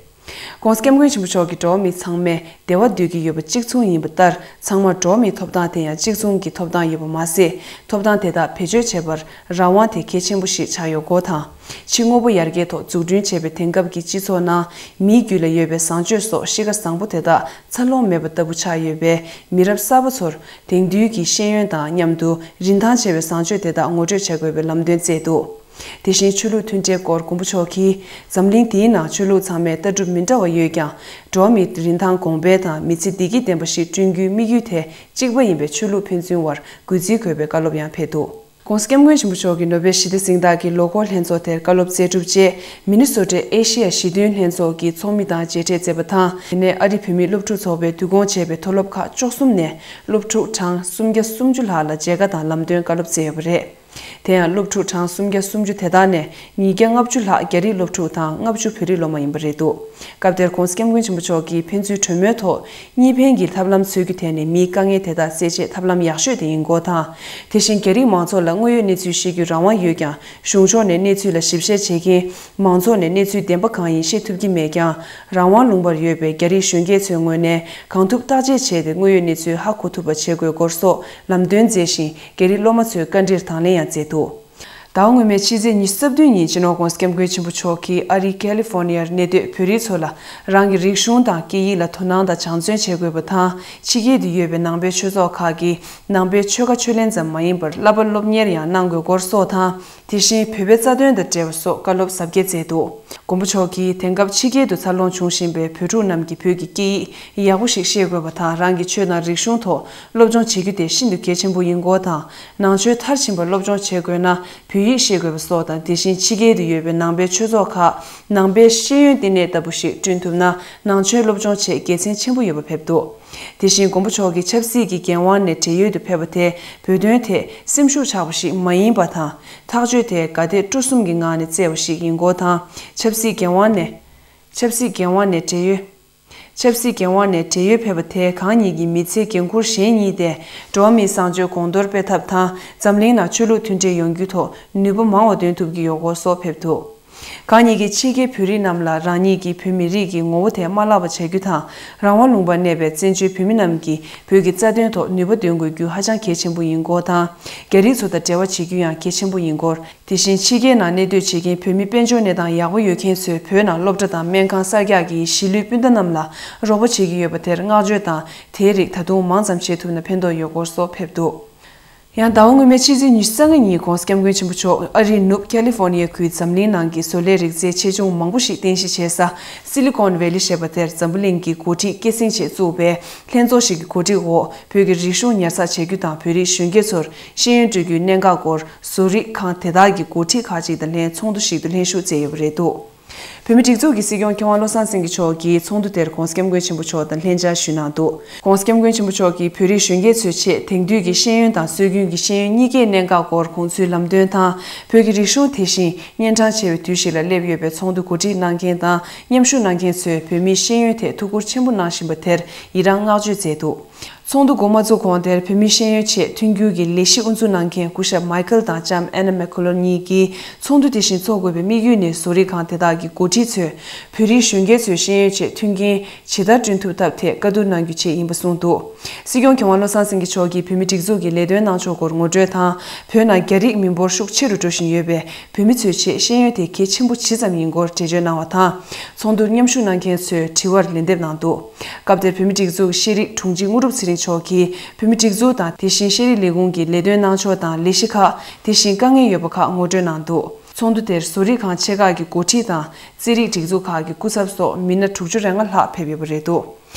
༸གོང་ས་༸སྐྱབས་མགོན་ཆེན་པོ་མཆོག་གིས་འགྲོ་བ་མི་ཚང་མས་བདེ་བ་འདོད་ཀྱི་ཡོད་པ་གཅིག་མཚུངས་ཡིན་པ་ལྟར། ཚང་མར་འགྲོ་བ་མིའི་ཐོབ་ཐང་དེ་ཡང་གཅིག་མཚུངས་ཀྱི་ཐོབ་ཐང་ཡོད་པ་མ་ཟད། ཐོབ་ཐང་དེ་དག་བེད་སྤྱོད་བྱེད་པར་རང་དབང་དེ་གལ་ཆེན་པོ་ཞིག་ཆགས་ཡོད་སྐོར་དང་། ཕྱི་དངོས་པོ་ཡར་རྒྱས་ཐོག་འཛུགས་སྐྲུན་བྱས་པའི་དེང་སྐབས་ཀྱི་སྤྱི་ཚོགས་ནང་། མིའི་རྒྱུད་ལ་ཡོད་པའི་བཟང་སྤྱོད་སོགས་གཤིས་ཀ་བཟང་པོ་དེ་དག་འཚར་ལོངས་མེད་པ་ལྟ་བུ་ཆགས་ཡོད་པས། མི་རབས་གསར་པ་ཚོར་དེང་དུས་ཀྱི་ཤེས་ཡོན་དང་མཉམ་དུ་རིན་ཐང་ཆེ་བའི་བཟང་སྤྱོད་དེ་དག་ངོ་སྤྲོད་བྱ་དགོས་པའི་ལམ་སྟོན་སྩལ་འདུག་དེ་བཞིན་ཆོས་ལུགས་མཐུན་འབྲེལ་སྐོར་མགོན་པོ་མཆོག་གིས། འཛམ་གླིང་འདིའི་ནང་ཆོས་ལུགས་ཚང་མའི་ལྟ་གྲུབ་མི་འདྲ་བ་ཡོད་ཀྱང་། འགྲོ་བ་མིའི་རིན་ཐང་གོང་འཕེལ་དང་མི་ཚེ་བདེ་སྐྱིད་ལྡན་པ་ཞིག་བསྐྲུན་རྒྱུའི་དམིགས་ཡུལ་དེ་གཅིག་པ་ཡིན་པའི་ཆོས་ལུགས་ཕན་ཚུན་བར་གུས་བརྩི་དགོས་པའི་བཀའ་སློབ་ཡང་ཕེབས་འདུག ༸གོང་ས་༸སྐྱབས་མགོན་ཆེན་པོ་མཆོག་གིས་ནོ་བེལ་ཞི་བདེ་གཟེངས་རྟགས་ཀྱི་ལོ་འཁོར་ལྷན་ཚོགས་དེར་བཀའ་སློབ་སྩལ་གྲུབ་རྗེས། མི་ནི་སོ་ཊའི་ཨེ་ཤི་ཡ་ཞི་མཐུན་ལྷན་ཚོགས་ཀྱི་ཚོགས་མི་དང་མཇལ་འཕྲད་མཛད་པ་དང་། དེ་ནས་ཨ་རི་བོད་མིའི་སློབ་ཕྲུག་ཚོགས་པས་དུས་འགོ་བྱས་པའི་མཐོ་སློབ་ཁག་བཅུ་གསུམ་ནས་སློབ་ཕྲུག་གྲངས་སུམ་བརྒྱ་སུམ་ཅུ་ལྷག་ལ་མཇལ་ཁ་དང་ལམ་སྟོན་བཀའ་སློབ་སྩལ་ཡོད་པ་རེད། དེ་ཡང་སློབ་ཕྲུག་གྲངས་སུམ་བརྒྱ་སུམ་ཅུ་དེ་དག་ནས་ཉིས་བརྒྱ་ལྔ་བཅུ་ལྷག་རྒྱ་རིགས་སློབ་ཕྲུག་དང་ལྔ་བཅུ་བོད་རིགས་སློབ་མ་ཡིན་པ་རེད་འདུག་སྐབས་དེར་༸གོང་ས་༸སྐྱབས་མགོན་ཆེན་པོ་མཆོག་གིས་ཕན་ཚུན་གྲོས་མོལ་ཐོག་གཉིས་ཕན་གྱི་ཐབས་ལམ་འཚོལ་རྒྱུ་དེ་ནི་མིའི་དཀའ་ངལ་དེ་དག་སེལ་ཆེད་ཐབས་ལམ་ཡག་ཤོས་དེ་ཡིན་སྐོར་དང་། དེ་བཞིན་རྒྱ་རིགས་མང་ཚོགས་ལ་དངོས་ཡོད་གནས་ཚུལ་ཤེས་རྒྱུའི་རང་དབང་ཡོད་ཀྱང་། གཞུང་ཕྱོགས་ནས་གནས་ཚུལ་ལ་ཞིབ་བཤེར་བྱེད་མཁན་མང་ཚོགས་ནས་གནས་ཚུལ་བདེན་པ་གང་ཡིན་ཤེས་ཐུབ་ཀྱི་མེད་ཀྱང་། རང་དབང་ལུང་པར་ཡོད་པའི་རྒྱ་རིགས་གཞོན་སྐྱེས་ཚོའི་ངོས་ནས་གང་ཐུབ་བརྟག་དཔྱད་བྱས་ཏེ་དངོས་ཡོད་གནས་ཚུལ་ཧ་གོ་ཐུབ་པ་བྱེད་དགོས་སྐོར་སོགས་ལམ་སྟོན་མཛད་ཞིང་། རྒྱ་རིགས་སློབ་མ་ཚོའི་བཀའ་འདྲིར་དང་ལེན་ཡང་མཛད་འདུག་ཟླ་བ་སྔོན་མའི་ཕྱི་ཚེས་ཉི་ཤུ་རྩ་བདུན་ཉིན་སྤྱི་ནོར་༸གོང་ས་༸སྐྱབས་མགོན་ཆེན་པོ་མཆོག་གིས་ཨ་རིའི་ཁ་ལི་ཧྥོ་ནི་ཡར་གནས་སྡོད་བོད་རིགས་ཚོ་ལ་རང་གི་རིག་གཞུང་དང་སྐད་ཡིག་ལ་དོ་སྣང་དང་སྦྱང་བརྩོན་བྱེད་དགོས་པ་དང་། ཕྱི་རྒྱལ་དུ་ཡོད་པའི་ནང་པའི་ཆོས་ཚོགས་ཁག་གིས་ནང་པའི་ཆོས་ཁ་ཆོས་ལེན་ཙམ་མ་ཡིན་པར་བསླབ་པ་སློབ་གཉེར་ཡང་གནང་དགོས་སྐོར་སོགས་དང་། དེ་བཞིན་བོད་པའི་རྩ་དོན་དང་འབྲེལ་བ་སོགས་བཀའ་སློབ་ཟབ་རྒྱས་སྩལ་འདུག་མགོན་པོ་མཆོག་གིས་དེང་སྐབས་ཕྱི་རྒྱལ་དུ་འཚར་ལོངས་བྱུང་བཞིན་པའི་བོད་ཕྲུག་རྣམས་ཀྱིས་བོད་ཀྱི་སྐད་ཡིག་ཡག་པོ་ཞིག་ཤེས་དགོས་པ་དང་། རང་གི་ཆོས་དང་རིག་གཞུང་ཐོག་སློབ་སྦྱོང་བྱེད་རྒྱུ་དེ་ཤིན་ཏུ་གལ་ཆེན་པོ་ཡིན་སྐོར་དང་། ནང་ཆོས་མཐར་ཕྱིན་པ་སློབ་སྦྱོང་བྱེད་དགོས་ན་བོད་ཡིག་ཤེས་དགོས་པ་སོགས་དང་། དེ་བཞིན་ཕྱི་རྒྱལ་དུ་ཡོད་པའི་ནང་པའི་ཆོས་ཚོགས་ཁག་ནང་པའི་ཤེས་ཡོན་བསྟི་གནས་ལྟ་བུ་ཞིག་བསྐྲུན་ཐུབ་ན་ནང་ཆོས་སློབ་སྦྱོང་ཆེད་དགེ་མཚན་ཆེན་པོ་ཡོད་པ་ཕེབས་འདུག་དེ་བཞིན་མགོན་པོ་མཆོག་གིས་ཆབ་སྲིད་ཀྱི་འགན་དབང་ནས་བགྲེས་ཡོལ་དུ་ཕེབས་པ་དེ་བོད་དོན་ཐད་སེམས་ཤུགས་ཆག་པ་ཞིག་མ་ཡིན་པ་དང་། ཐག་གཅོད་དེ་དགའ་དད་སྤྲོ་གསུམ་གྱི་ངང་ནས་བཙལ་བ་ཞིག་ཡིན་སྐོར་དང་། ཆབ་སྲིད་འགན་དབང་ནས། ཆབ་སྲིད་འགན་དབང་ནས་བགྲེས་ཡོལ། ཆབ་སྲིད་འགན་དབང་ནས་བགྲེས་ཡོལ་ཕེབས་པ་དེས་གང་ཉིད་ཀྱི་མི་ཚེའི་འགན་ཁུར་གཞན་གཉིས་ཏེ། འགྲོ་བ་མིའི་བཟང་སྤྱོད་གོང་མཐོར་སྤེལ་ཐབས་དང་། འཛམ་གླིང་ནང་ཆོས་ལུགས་མཐུན་སྒྲིལ་ཡོང་རྒྱུའི་ཐོག་ནུས་པ་མང་བ་འདོན་ཐུབ་ཀྱི་ཡོད་སྐོར་སོགས་ཕེབས་འདུག་གང་ཉིད་ཀྱིས་ཕྱི་རྒྱལ་བོད་རིགས་རྣམས་ལ་རང་ཉིད་ཀྱི་བོད་མི་རིགས་ཀྱི་ངོ་བོ་དེ་མ་བརླག་པ་བྱ་རྒྱུ་དང་། རང་དབང་ལུང་པར་གནས་པའི་བཙན་བྱོལ་བོད་མི་རྣམས་ཀྱིས་བོད་ཀྱི་རྩ་དོན་ཐོག་ནུས་པ་འདོན་དགོས་རྒྱུ་ཧ་ཅང་གལ་ཆེན་པོ་ཡིན་སྐོར་དང་། རྒྱ་རིགས་ཚོ་དང་འབྲེལ་བ་བྱེད་རྒྱུ་ཡང་གལ་ཆེན་པོ་ཡིན་སྐོར། དེ་བཞིན་ཕྱི་རྒྱལ་ནང་གནས་སྡོད་བྱེད་མཁན་བོད་མི་དཔལ་འབྱོར་གནས་སྟངས་ཡག་པོ་ཡོད་མཁན་ཚོས་བོད་ནང་སློབ་གྲྭ་དང་སྨན་ཁང་གསར་རྒྱག་གིས་གཞིས་ལུས་སྤུན་ཟླ་རྣམས་ལ་རོགས་པ་བྱེད་ཀྱི་ཡོད་པ་དེར་བསྔགས་བརྗོད་དང་། དེའི་རིགས་ད་དུང་མང་ཙམ་བྱེད་ཐུབ་ན་ཕན་ཐོགས་ཡོད་སྐོར་སོགས་ཕེབས་འདུག་ཡང་ཟླ་བ་སྔོན་མའི་ཕྱི་ཚེས་ཉི་ཤུ་རྩ་ལྔ་ཉིན་༸གོང་ས་༸སྐྱབས་མགོན་ཆེན་པོ་མཆོག་ཨ་རིའི་ནུབ་ཁ་ལི་ཧྥོ་ནི་ཡ་ཁུལ་འཛམ་གླིང་ནང་གི་བཟོ་ལས་རིག་རྩལ་ཆེ་ཆུང་མང་པོ་ཞིག་རྟེན་གཞི་བྱེད་ས་སི་ལི་ཀོན་ཝེ་ལི་ཞེས་པ་དེར་འཛམ་བུ་གླིང་གི་འགོ་ཁྲིད་སྐྱེད་སྲིང་ཆེད་བཙུགས་པའི་ལྷན་ཚོགས་ཤིག་གི་གོ་སྒྲིག་འོག་བོད་ཀྱི་རིག་གཞུང་ཉར་ཚགས་བྱ་རྒྱུ་དང་། བོད་རིགས་གཞོན་སྐྱེས་ཚོར་ཤེས་ཡོན་སྤྲོད་རྒྱུའི་གནད་འགག་སྐོར་བཟོ་རིག་ཁང་དེ་དག་གི་འགོ་ཁྲིད་ཁག་ཅིག་དང་ལྷན་ཚོགས་འདུ་ཞིག་ཏུ་ལྷན་ཞུགས་མཛད་ཡོད་པ་རེད་འདུག་བོད་མིའི་སྒྲིག་འཛུགས་ཀྱི་སྲིད་སྐྱོང་མཁས་དབང་བློ་བཟང་སེང་གེ་མཆོག་གིས་ཚོགས་འདུ་དེར་༧གོང་ས་༧སྐྱབས་མགོན་ཆེན་པོ་མཆོག་དང་ལྷན་བཅར་ཞུས་གནང་འདུག ༧གོང་ས་༧སྐྱབས་མགོན་ཆེན་པོ་མཆོག་གིས་བོད་རིགས་གཞོན་སྐྱེས་ཚོའི་ཆེད་དེང་དུས་ཀྱི་ཤེས་ཡོན་དང་སྲོལ་རྒྱུན་གྱི་ཤེས་ཡོན་གཉིས་ཀའི་གནད་འགག་སྐོར་དགོངས་ཚུལ་ལམ་སྟོན་དང་། བོད་ཀྱི་རིག་གཞུང་དེ་བཞིན་གཉན་འཕྲང་ཆེ་བའི་དུས་ཤིག་ལ་སླེབས་ཡོད་པའི་ཚོགས་འདུ་གོ་སྒྲིག་གནང་མཁན་དང་མཉམ་ཞུགས་གནང་མཁན་ཚོས་བོད་མིའི་ཤེས་ཡོན་ཐད་ཐུགས་ཁུར་ཆེན་པོ་གནང་བཞིན་པ་དེར་ཡི་རངས་བསྔགས་བརྗོད་མཛད་འདུག་ཚོགས་འདུ་འགོ་མ་བཙུགས་གོང་དེར་བོད་མིའི་ཤེས་ཡོན་ཆེད་མཐུན་འགྱུར་གྱི་ལས་གཞི་དབུ་འཛུགས་གནང་མཁན་སྐུ་ཞབས་མའི་ཁལ་དང་ལྕམ་ཨན་ན་མེ་ཁོ་ལོན་གཉིས་ཀྱིས་ཚོགས་འདུ་དེ་བཞིན་འཚོགས་དགོས་པའི་དམིགས་ཡུལ་ནི་བཟོ་རིག་ཁང་དེ་དག་གི་འགོ་ཁྲིད་ཚོས་བོད་རིགས་གཞོན་སྐྱེས་ཚོའི་ཤེས་ཡོན་ཆེད་མཐུན་རྐྱེན་ཇི་ལྟར་བསྐྲུན་ཐུབ་ཐབས་ཐད་བཀའ་བསྡུར་གནང་རྒྱུ་བཅས་ཡིན་པ་གསུངས་འདུག་སྲིད་སྐྱོང་མཁས་དབང་བློ་བཟང་སེང་གེ་མཆོག་གིས་བོད་མིའི་སྒྲིག་འཛུགས་ཀྱི་ལས་དོན་གནང་ཕྱོགས་སྐོར་ངོ་སྤྲོད་དང་། བོད་ནང་རྒྱ་རིགས་མི་འབོར་ཤུགས་ཆེ་རུ་འགྲོ་བཞིན་ཡོད་པས་བོད་མི་ཚོའི་ཆེད་ཤེས་ཡོན་དེ་གལ་ཆེན་པོ་ཇི་ཙམ་ཡིན་སྐོར་འགྲེལ་བརྗོད་གནང་བ་དང་། ཚོགས་འདུར་མཉམ་ཞུགས་གནང་མཁན་ཚོས་དྲི་བར་ལན་འདེབས་གནང་འདུག་སྐབས་དེར་བོད་མིའི་སྒྲིག་འཛུགས་ཤེས་རིག་དྲུང་ཆེ་དངོས་གྲུབ་ཚེ་རིང་མཆོག་གིས་བོད་མིའི་སྒྲིག་འཛུགས་དང་དེ་བཞིན་ཤེས་རིག་ལས་ཁུངས་ཀྱི་ལས་དོན་གནང་ཕྱོགས་དང་ལས་གཞི་ཁག་དེ་བཞིན་དཀའ་ངལ་ཡོད་པ་ཁག་ངོ་སྤྲོད་གནང་འདུག་ཚོགས་འདུ་དེར་བཟོ་རིག་ཁང་ཆེ་ཁག་གི་འགོ་ཁྲིད་དང་རྩེད་རིགས་སྒྲིག་འཛུགས་ཁག་གི་སྐུ་ཚབ་སོགས་མི་སྣ་དྲུག་ཅུ་རེ་ལྔ་ལྷག་ཕེབས་ཡོད་པ་རེད་འདུག་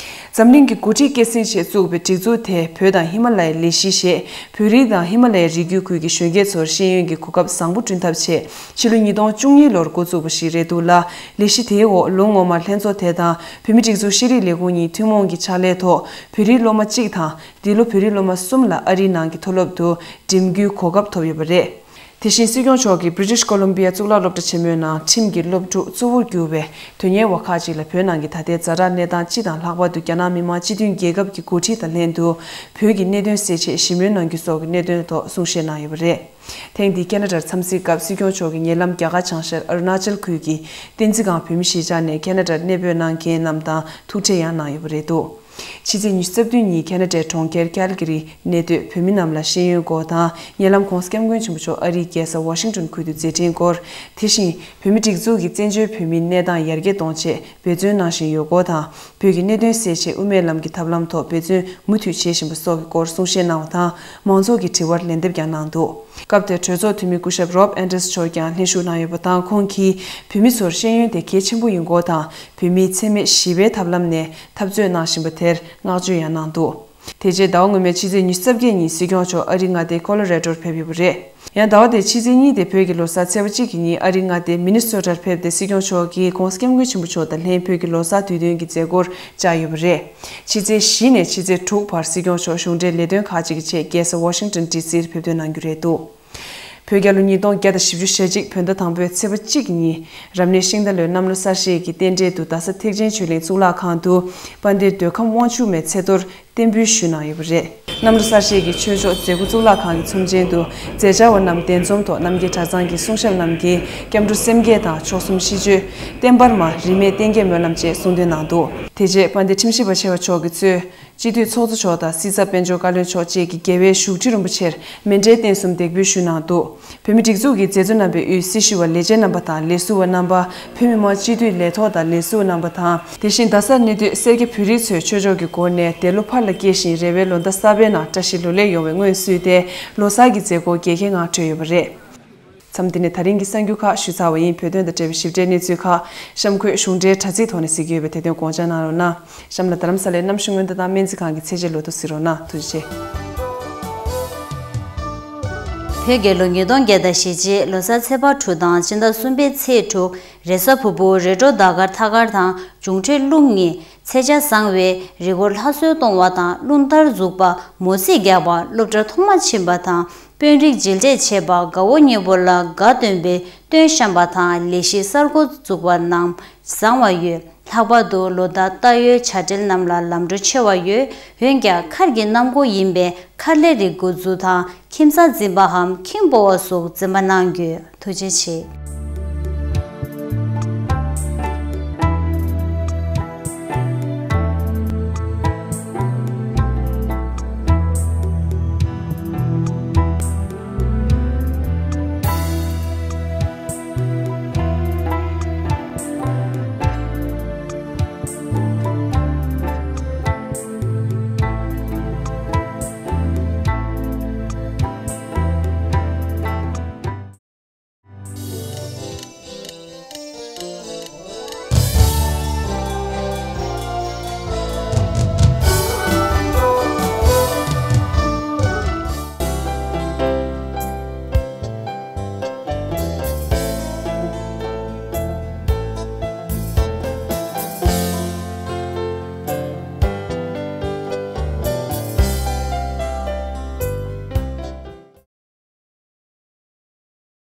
འཛམ་གླིང་གི་འགོ་ཁྲིད་སྐྱེད་སྲིང་ཆེད་བཙུགས་པའི་སྒྲིག་འཛུགས་དེས་བོད་དང་ཧི་མ་ལ་ཡའི་ལས་གཞི་ཞེས་བོད་རིགས་དང་ཧི་མ་ལ་ཡའི་རི་རྒྱུད་ཁུལ་གྱི་གཞོན་སྐྱེས་ཚོར་ཤེས་ཡོན་གྱི་གོ་སྐབས་བཟང་པོ་བསྐྲུན་ཐབས་ཆེད་ཕྱི་ལོ་ཉིས་སྟོང་བཅུ་གཉིས་ལོར་འགོ་བཙུགས་པ་ཞིག་རེད་འདུག་ལ། ལས་གཞི་དེའི་འོག་ལོ་སྔོན་མར་ལྷན་ཚོགས་དེ་དང་བོད་མིའི་སྒྲིག་འཛུགས་ཤེས་རིག་ལས་ཁུངས་གཉིས་ཐུན་མོང་གི་ཕྱག་ལས་ཐོག་བོད་རིགས་སློབ་མ་གཅིག་དང་། འདི་ལོ་བོད་རིགས་སློབ་མ་གསུམ་ལ་ཨ་རིའི་ནང་གི་མཐོ་སློབ་ཏུ་འགྲིམ་རྒྱུའི་གོ་སྐབས་ཐོབ་ཡོད་པ་རེད། དེ་བཞིན་སྲིད་སྐྱོང་མཆོག་གིས་British Columbia་གཙུག་ལག་སློབ་གྲྭ་ཆེན་མོའི་ནང་ཁྲིམས་ཀྱི་སློབ་ཕྲུག་གཙོ་བོར་གྱུར་བའི་དོན་གཉེར་བ་ཁག་ཅིག་ལ་བོད་ནང་གི་ད་ལྟའི་ཛ་དྲག་གནས་སྟངས་སྤྱི་དང་ལྷག་པར་དུ་རྒྱ་ནག་མི་དམངས་སྤྱི་མཐུན་རྒྱལ་ཁབ་ཀྱི་འགོ་ཁྲིད་དང་ལྷན་དུ་བོད་ཀྱི་གནད་དོན་སེལ་ཆེད་ཞི་མོལ་གནང་རྒྱུ་སོགས་ཀྱི་གནད་དོན་ཐོག་གསུང་བཤད་གནང་ཡོད་པ་རེད། ཐེངས་འདིའི་ཁེ་ན་ཌར་འཚམས་གཟིགས་སྐབས་སྲིད་སྐྱོང་མཆོག་གིས་ཉེ་ལམ་རྒྱ་གར་བྱང་ཤར་ཨ་རུ་ན་ཅལ་ཁུལ་གྱི་བསྟན་འཛིན་སྒང་བོད་མི་གཞིས་ཆགས་ནས་ཁེ་ན་ཌར་གནས་སྤོས་གནང་མཁན་རྣམས་དང་ཐུག་འཕྲད་ཡང་གནང་ཡོད་པ་རེད་འདུག་ཕྱི་ཚེས་ཉི་ཤུ་རྩ་བདུན་ཉིན་ཁེ་ན་ཌའི་གྲོང་ཁྱེར་ཀལ་ག་རི་གནས་སྡོད་བོད་མི་རྣམས་ལ་ཤེས་ཡོན་སྐོར་དང་། ཉེ་ལམ་༧གོང་ས་༧སྐྱབས་མགོན་ཆེན་པོ་མཆོག་ཨ་རིའི་རྒྱལ་ས་ཝ་ཤིང་ཏོན་ཁུལ་དུ་མཛད་འཕྲིན་སྐོར། དེ་བཞིན་བོད་མིའི་སྒྲིག་འཛུགས་ཀྱི་བཙན་བྱོལ་བོད་མིའི་གནས་སྟངས་ཡར་རྒྱས་གཏོང་ཆེད་འབད་བརྩོན་གནང་བཞིན་ཡོད་སྐོར་དང་། བོད་ཀྱི་གནད་དོན་སེལ་ཆེད་དབུ་མའི་ལམ་གྱི་ཐབས་ལམ་ཐོག་འབད་བརྩོན་མུ་མཐུད་བྱེད་བཞིན་པ་སོགས་ཀྱི་སྐོར་གསུང་བཤད་གནང་བ་དང་། མང་ཚོགས་ཀྱི་དྲི་བར་ལན་འདེབས་ཀྱང་གནང་འདུག་སྐབས་དེར་གྲོས་ཚོགས་འཐུས་མི་སྐུ་ཞབས་Rob Enders་མཆོག་ཀྱང་ལྷན་ཞུགས་གནང་ཡོད་པ་དང་། ཁོང་གིས་བོད་མི་ཚོར་ཤེས་ཡོན་དེ་གལ་ཆེན་པོ་ཡིན་སྐོར་དང་། བོད་མིའི་འཚེ་མེད་ཞི་བའི་ཐབས་ལམ་ནས་འཐབ་རྩོད་གནང་བཞིན་པ་དེར་བསྔགས་བརྗོད་ཡང་གནང་འདུག་དེ་རྗེས་ཟླ་བ་སྔོན་མའི་ཕྱི་ཚེས་ཉི་ཤུ་རྩ་བརྒྱད་ཉིན་སྲིད་སྐྱོང་མཆོག་ཨ་རིའི་མངའ་སྡེ་ཀོ་ལོ་རེ་ཌོར་ཕེབས་ཡོད་པ་རེད། ཡང་ཟླ་བ་འདིའི་ཕྱི་ཚེས་གཉིས་ཏེ་བོད་ཀྱི་ལོ་གསར་ཚེས་པ་གཅིག་གི་ཉིན་ཨ་རིའི་མངའ་སྡེ་མི་ནི་སོ་ཊར་ཕེབས་ཏེ་སྲིད་སྐྱོང་མཆོག་གིས་༧གོང་ས་༧སྐྱབས་མགོན་ཆེན་པོ་མཆོག་དང་ལྷན་བོད་ཀྱི་ལོ་གསར་དུས་སྟོན་གྱི་མཛད་སྒོར་བཅར་ཡོད་པ་རེད། ཕྱི་ཚེས་བཞི་ནས་ཕྱི་ཚེས་དྲུག་བར་སྲིད་སྐྱོང་མཆོག་གཞུང་འབྲེལ་ལས་དོན་ཁག་ཅིག་གི་ཆེད་རྒྱལ་ས་ཝ་ཤིང་ཏོན་ཌི་སིར་ཕེབས་ཐོན་གནང་རྒྱུ་རེད་འདུག་བོད་རྒྱལ་ལོ་ཉིས་སྟོང་བརྒྱ་དང་བཞི་བཅུ་ཞེ་གཅིག་བོད་ཟླ་དང་པོའི་ཚེས་པ་གཅིག་གི་ཉིན་རབ་གནས་ཤིང་རྟ་ལོའི་གནམ་ལོ་གསར་བཞད་ཀྱི་རྟེན་འབྲེལ་དུ་རྡ་ས་ཐེག་ཆེན་ཆོས་གླིང་གཙུག་ལག་ཁང་དུ་དཔལ་ལྡན་མདོས་ཁམས་དབང་ཕྱུག་མའི་ཚེ་གཏོར་རྟེན་འབུལ་ཞུས་གནང་ཡོད་པ་རེད། གནམ་ལོ་གསར་བཞད་ཀྱི་ཆོས་ཕྱོགས་མཛད་སྒོ་གཙུག་ལག་ཁང་གི་ཚོམས་ཆེན་དུ་མཛད་བཅར་བ་རྣམས་གདན་འཛོམས་ཐོག་རྣམ་རྒྱལ་གྲྭ་ཚང་གི་གསུང་ཞབས་རྣམས་ཀྱིས་སྐྱབས་འགྲོ་སེམས་བསྐྱེད་དང་མཆོག་གསུམ་ཤིས་བརྗོད། བརྟེན་པར་མ་རིས་མེད་བསྟན་རྒྱས་སྨོན་ལམ་བཅས་གསུང་འདོན་གནང་འདུག་དེ་རྗེས་དཔལ་ལྡན་ཁྲིམས་ཞིབ་པ་ཆེ་བ་མཆོག་གིས་གཙོས་སྤྱི་འཐུས་ཚོགས་གཙོ་མཆོག་དང་སྲིད་ཚབ་དཔལ་འབྱོར་བཀའ་བློན་མཆོག་བཅས་ཀྱིས་རྒྱལ་བའི་བཞུགས་ཁྲི་རིན་པོ་ཆེར་མཎྜལ་རྟེན་གསུམ་འདེགས་འབུལ་ཞུས་གནང་འདུག་བོད་མིའི་སྒྲིག་འཛུགས་ཀྱི་མཛད་གཙོ་རྣམ་པས་དབུས་སྲི་ཞུ་བ་ལས་བྱེད་རྣམ་པ་དང་ལས་ཟུར་བ་རྣམ་པ། བོད་མི་མང་སྤྱི་འཐུས་ལས་ཐོག་དང་ལས་ཟུར་བ་རྣམ་པ་དང་། དེ་བཞིན་རྡ་སར་གནས་སྡོད་སེར་སྐྱ་བོད་རིགས་ཚོས་ཆོས་ཕྱོགས་ཀྱི་སྒོ་ནས་འདས་ལོ་ཕར་ལ་བསྐྱལ་ཞིང་རེ་བའི་ལོ་ཟླ་གསར་པའི་ནང་བཀྲ་ཤིས་ལོ་ལེགས་ཡོང་བའི་སྔོན་བསུས་ཏེ་ལོ་གསར་གྱི་མཛད་སྒོ་རྒྱལ་ཁའི་ངང་གྲོལ་ཡོད་པ་རེད། མཚམས་འདི་ནས་ད་རིང་གི་གསར་འགྱུར་ཁག་ཞུས་ཚར་བ་ཡིན། བོད་དོན་དང་འབྲེལ་བའི་ཞིབ་ཕྲའི་གནས་ཚུལ་ཁག་གཤམ་འཁོད་གཞུང་འབྲེལ་དྲ་ཚིགས་ཐོག་ནས་གཟིགས་ཀྱི་ཡོད་པས་དེ་དོན་དགོངས་འཇགས་གནང་རོགས་གནང་། གཤམ་ལ་རྡ་རམ་ས་ལའི་གནམ་གཤིས་སྔོན་བརྡ་དང་སྨན་རྩིས་ཁང་གི་ཚད་འཇལ་ལོ་ཐོ་གཟིགས་རོགས་གནང་། ཐུགས་རྗེ་ཆེ། བོད་རྒྱལ་ལོ་ཉིས་སྟོང་བརྒྱ་དང་ཞེ་གཅིག་ལོ་གསར་ཚེས་པ་དྲུག་དང་སྤྱི་ཟླ་གསུམ་པའི་ཚེས་དྲུག་རེས་གཟའ་ཕུར་བུ་རེས་འགྲོགས་ཟླ་སྐར་ཐ་སྐར་དང་འབྱུང་འཕྲོད་རླུང་གཉིས་ཚེས་ཆ་བཟང་བས་རི་མགོར་ལྷ་གསོལ་གཏོང་བ་དང་རླུང་རྟར་འཛུགས་པ་མོ་རྩིས་རྒྱག་པ་སློབ་གྲྭ་ཐོག་མ་ཕྱིན་པ་དང་དཔོན་རིགས་རྗེས་འབྲེལ་བྱེད་པ་དགའ་བོ་ཉེ་བོ་ལ་དགའ་སྟོན་པའི་སྟོན་བཤམས་པ་དང་ལས་གཞི་གསར་འགོ་འཛུགས་པ་རྣམས་བཟང་བ་ཡོད། ལྷག་པར་དུ་ལོ་ཟླ་རྟ་ཡོས་བྱ་བྲལ་རྣམས་ལ་ལམ་འགྲོ་ཆེ་བ་ཡོད། འོན་ཀྱང་མཁར་གྱི་གནམ་སྒོ་ཡིན་པས་མཁར་ལས་རིགས་འགོ་འཛུགས་དང་ཁྱིམ་ཚང་འཛིན་པའམ་ཁྱིམ་སྤོ་བ་སོགས་འཛེམ་པ་གནང་རྒྱུ། ཐུགས་རྗེ་ཆེ།